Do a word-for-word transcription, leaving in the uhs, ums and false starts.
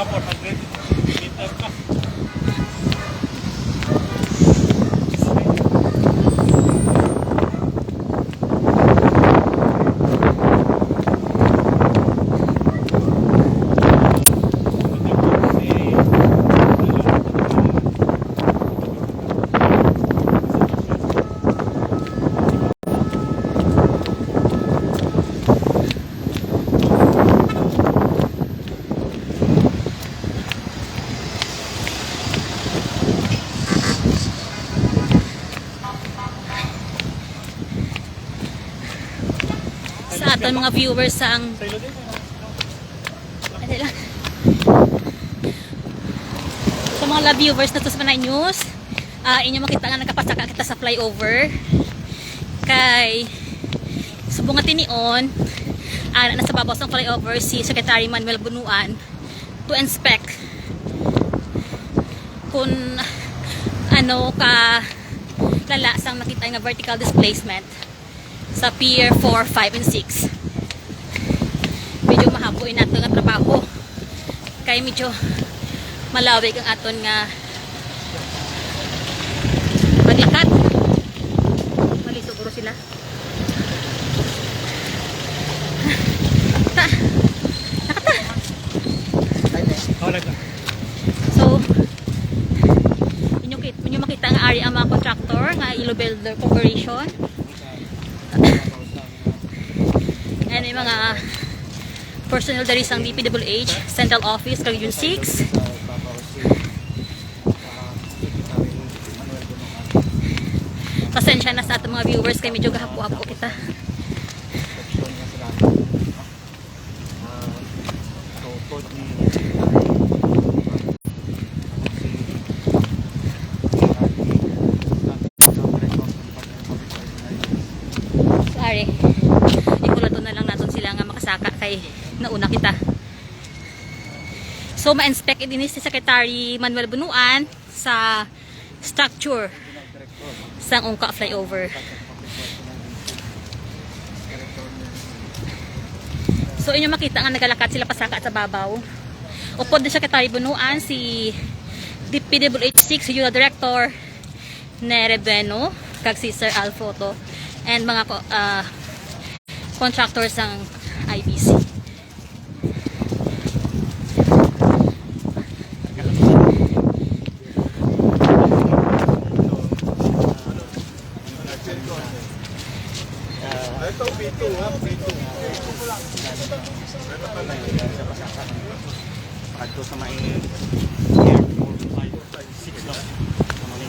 four hundred meter pa. Sa aton mga viewers sang, ano lang. Sa mga love viewers nato sa Panay News, ah, inyo makita nga nakapasaka kita sa flyover. Kay subong nga tinion, ah, nasa babaw sang flyover si Secretary Manuel Bunuan to inspect kung ano ka lala sang nakita nga vertical displacement sa Pier four, five, and six. Medyo mahabo in ato nga trabaho. Kay medyo malawig ang aton nga paglakad. Mali siguro sila. Ta. Nakata. Oh, nagka. So, inyo kit-, inyo makita nga ari ang mga contractor nga Ilo Builder Corporation. And may mga personnel diri sang D P W H Central Office, kag Region six. Pasensya na sa atong mga viewers kay medyo gahapo-hapo kita. Sorry. Ihulaton na lang naton sila nga makasaka kay nauna kita. So, ma-inspect ini si Secretary Manuel Bunuan sa structure sang Ungka flyover. So, inyo makita nga nagalakat sila pasaka sa babaw. Upod ni Secretary Bunuan, si D P W H six Regional Director Nere Bueno, kag si Sir Alfroto, and mga ko-, ah, contractors sang I B C. Ito, P two, ha? P two. Adto sa may airport, five six lang. Sa may